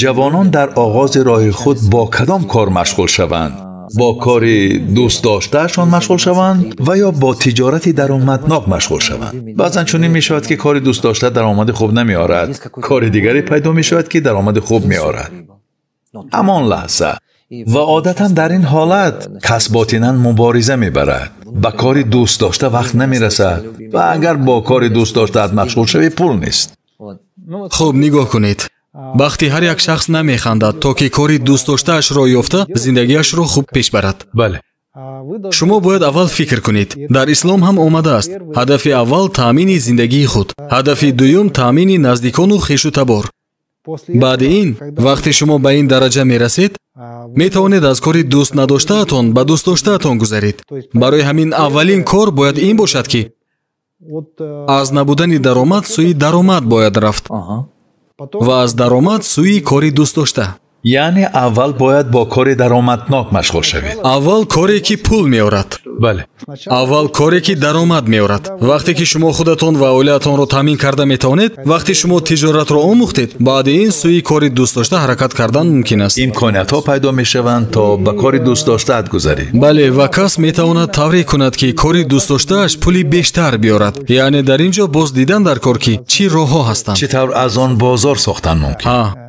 Ҷавонон дар оғози роҳи худ бо кадом кор машғул шаванд? Бо кори дӯстдоштаашон машғул шаванд ва ё бо тиҷорати даромаднок машғул шаванд? Баъзан чунин мешавад, ки кори дӯстдошта даромади хуб намеорад, кори дигаре пайдо мешавад, ки даромади хуб меорад. Ҳамон лаҳза ва одатан дар ин ҳолат кас ботинан мубориза мебарад, ба кори дӯстдошта вақт намерасад ва агар бо кори дӯстдоштаат машғул шавӣ, пул нест. Хуб, нигоҳ кунед. Бахти ҳар як шахс намехандад, то ки кори дӯстдоштаашро ёфта, зиндагиашро хуб пеш барад. Бале. Шумо бояд аввал фикр кунед. Дар ислом ҳам омадааст: ҳадафи аввал таъмини зиндагии худ, ҳадафи дуюм таъмини наздикону хешу табор. Баъди ин, вақте шумо ба ин дараҷа мерасед, метавонед аз кори дӯст надоштаатон ба дӯстдоштаатон гузаред. Барои ҳамин аввалин кор бояд ин бошад, ки аз набудани даромад сӯи даромад бояд рафт ва аз даромад сӯи кори дӯстдошта. Яъне аввал бояд бо кори даромаднок машғул шавед. Аввал коре, ки пул меорад. Бале. Аввал коре, ки даромад меорад. Вақте ки шумо худатон ва оилаатонро таъмин карда метавонед, вақте шумо тиҷоратро омӯхтед, баъди ин сӯи кори дӯстдошта ҳаракат кардан мумкин аст. Имкониятҳо пайдо мешаванд, то ба кори дӯстдоштаат гузарӣ. Бале, ва кас метавонад тавре кунад, ки кори дӯстдоштааш пули бештар биёрад. Яъне дар ин ҷо боз дидан дар кор, ки чӣ роҳҳо ҳастанд. Чӣ тавр аз он бозор сохтан мумкин.